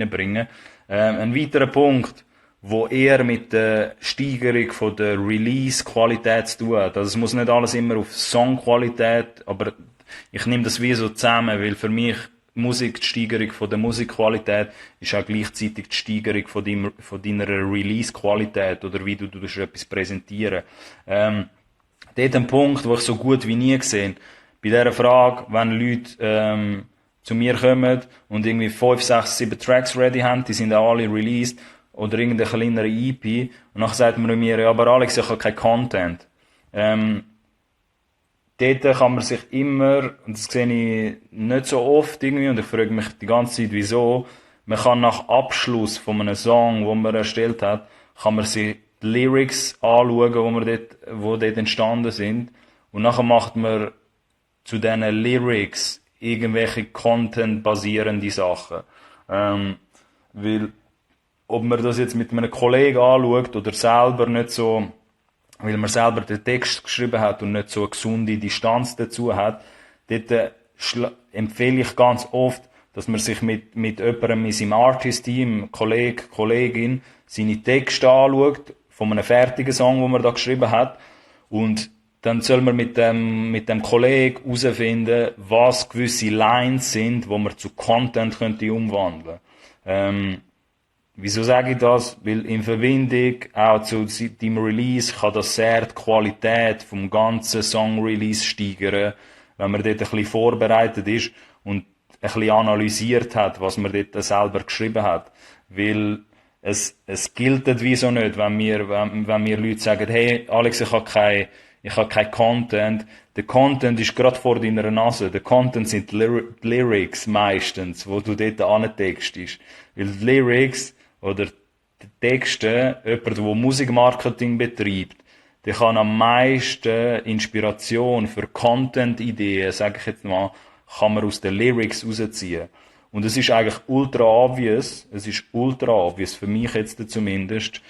reinbringen. Ein weiterer Punkt, wo eher mit der Steigerung von der Release-Qualität zu tun hat. Also es muss nicht alles immer auf Songqualität, aber ich nehme das wie so zusammen, weil für mich Musik, die Steigerung von der Musikqualität ist auch gleichzeitig die Steigerung von deiner Release-Qualität oder wie du etwas präsentieren. Dort ein Punkt, wo ich so gut wie nie gesehen. Bei dieser Frage, wenn Leute zu mir kommen und irgendwie 5, 6, 7 Tracks ready haben, die sind auch alle released, oder irgendeine kleinere EP, und dann sagt man mir, ja, aber Alex, ich habe keinen Content. Dort kann man sich immer, und das sehe ich nicht so oft irgendwie, und ich frage mich die ganze Zeit, wieso, man kann nach Abschluss von einem Song, den man erstellt hat, kann man sich die Lyrics anschauen, wo dort entstanden sind, und nachher macht man zu diesen Lyrics irgendwelche Content-basierende Sachen. Weil, ob man das jetzt mit einem Kollegen anschaut oder selber nicht so, weil man selber den Text geschrieben hat und nicht so eine gesunde Distanz dazu hat, dort empfehle ich ganz oft, dass man sich mit jemandem in seinem Artist-Team, Kollege, Kollegin, seine Texte anschaut, von einem fertigen Song, den man da geschrieben hat, und dann soll man mit dem Kollegen herausfinden, was gewisse Lines sind, wo man zu Content könnte umwandeln. Wieso sage ich das? Weil in Verbindung auch zu deinem Release kann das sehr die Qualität vom ganzen Song-Release steigern, wenn man dort ein bisschen vorbereitet ist und ein bisschen analysiert hat, was man dort selber geschrieben hat. Weil es gilt wie so nicht, wenn mir Leute sagen, hey Alex, ich habe kein Content. Der Content ist gerade vor deiner Nase. Der Content sind die Lyrics meistens, wo du dort antextest. Weil die Lyrics oder die Texte, jemand, der Musikmarketing betreibt, der kann am meisten Inspiration für Content-Ideen, sage ich jetzt mal, kann man aus den Lyrics rausziehen. Und es ist eigentlich ultra obvious, für mich jetzt zumindest,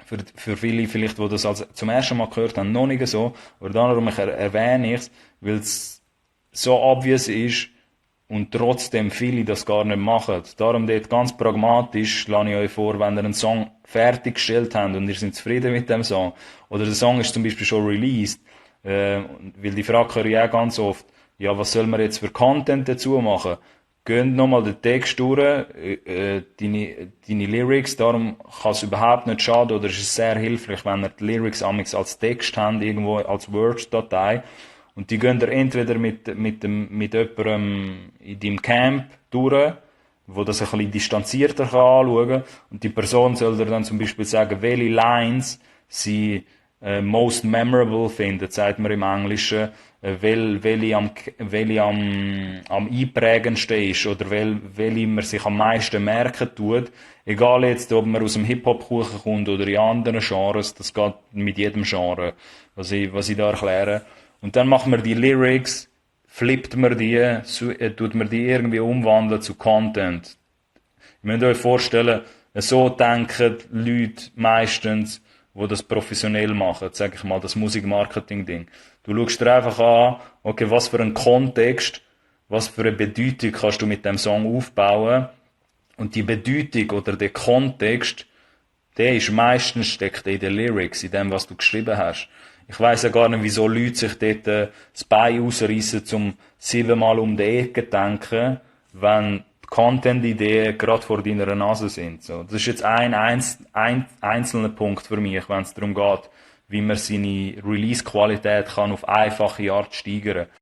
für viele vielleicht, die das zum ersten Mal gehört haben, noch nicht so, aber darum erwähne ich es, weil es so obvious ist und trotzdem viele das gar nicht machen. Darum dort ganz pragmatisch schlage ich euch vor, wenn ihr einen Song fertiggestellt habt und ihr seid zufrieden mit dem Song, oder der Song ist zum Beispiel schon released, weil die Frage höre ich auch ganz oft, ja, was soll man jetzt für Content dazu machen? Geht nochmal den Text durch, deine Lyrics, darum kann es überhaupt nicht schaden, oder ist es sehr hilfreich, wenn ihr die Lyrics als Text habt, irgendwo als Word-Datei, und die gehen ihr entweder mit jemandem in deinem Camp durch, wo das ein bisschen distanzierter anschauen kann, und die Person soll dir dann zum Beispiel sagen, welche Lines sie most memorable findet, sagt man im Englischen, welche am einprägendsten ist oder welche man sich am meisten merken tut. Egal jetzt, ob man aus dem Hip-Hop-Kuchen kommt oder in anderen Genres, das geht mit jedem Genre, was ich da erkläre. Und dann macht man die Lyrics, flippt man die, tut man die irgendwie umwandeln zu Content. Ihr müsst euch vorstellen, so denken Leute meistens, die das professionell machen, sag ich mal, das Musikmarketing-Ding. Du schaust dir einfach an, okay, was für einen Kontext, was für eine Bedeutung kannst du mit dem Song aufbauen, und die Bedeutung oder der Kontext, der ist meistens steckt in den Lyrics, in dem, was du geschrieben hast. Ich weiss ja gar nicht, wieso Leute sich dort das Bein ausreissen, zum 7-mal um die Ecke zu denken, wenn die Content-Ideen gerade vor deiner Nase sind. So, das ist jetzt ein einzelner Punkt für mich, wenn es darum geht, wie man seine Release-Qualität kann auf einfache Art steigern kann.